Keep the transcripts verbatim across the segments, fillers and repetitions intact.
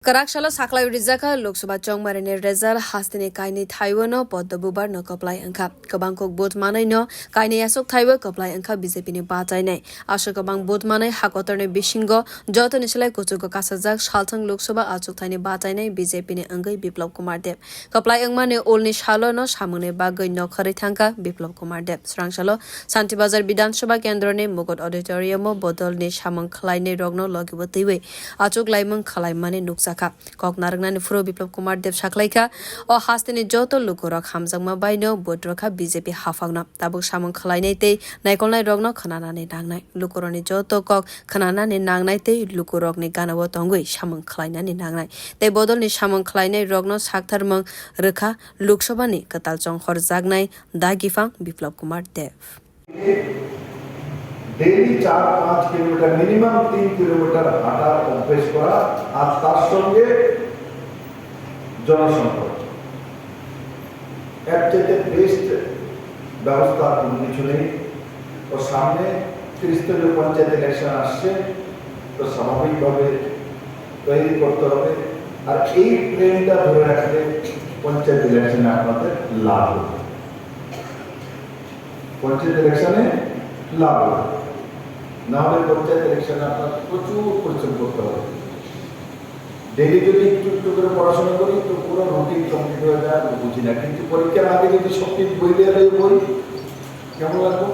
Kwrak salo saklai rijakha Lok Sabha chongmarini result, hasteni kainwi thaiwano poddo bubar no kwplai wngkha. Kwbang kok vote manwi no kainwi aswk thaiwi kwplai wngkha B J P ni bachainai. Aswk kwbang vote manwi hakotorni bisingo jotoni slai kuchugo kasajak salthang Lok Sabha achukthai ni bachainai B J P ni wngwi Biplab Kumar Deb. Kwplai wngmani ulni salo no samungni bagwi nokhorwi thangkha Biplab Kumar Deb. Swrang salo Santi Bazar Bidhan Sabha Kendroni Mugot Auditorium o bodolni samung khlainai rokno logibo twiwi achuk laimung khwlaimani nukjakha. Kok narwknani phuru Biplab Kumar Deb sakhlaikha, o hasteni joto lukurok hamjakma baino vote rwkha B J P haphangno. Tabuk samung khwlainai tei naikolnai rokno khwnanani nangnai. Lukurokni joto kok khwnanani nangnai tei lukurokni ganao tongwi samung khwlainani nangnai. Tei bodolni samung khwlainai rokno saktharmung rwkha Lok Sabha ni kwtal chonghorjaknai dagiphang Biplab Kumar Deb. Daily চার পাঁচ kilometre, minimum তিন কিলোমিটার হাঁটার অভ্যেস করা, আর তার সঙ্গে জনসংপর্ক। এর চাইতে বেস্ট ব্যবস্থা আর কোনো কিছু নেই। ও সামনে ত্রিস্তরীয় পঞ্চায়েত ইলেকশন আসছে, তো স্বাভাবিকভাবে তৈরি করতে হবে। আর এই ট্রেন্ডটা ধরে রাখলে পঞ্চায়েত ইলেকশনে আপনাদের লাভ হবে। পঞ্চায়েত ইলেকশনে লাভ হবে, না হলে পঞ্চায়েত ইলেকশনে আপনার প্রচুর পরিশ্রম করতে হবে। ডেইলি যদি একটু একটু করে পড়াশোনা করি, তো পুরো রুটিন কমপ্লিট হয়ে যায়, আমরা বুঝি না। কিন্তু পরীক্ষার আগে যদি সব কিছু বই দিয়ে রয়ে বই, কেমন লাগবে?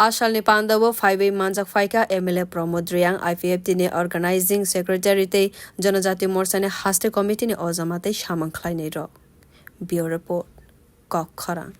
A salni pandao phaiwi manjak phaikha M L A Pramod Reang, I P F T ni Organizing Secretary tei Janajati Morcha ni Haste Committee ni ojama tei samung khlainai rok. Bureau Report, Kok Khorang.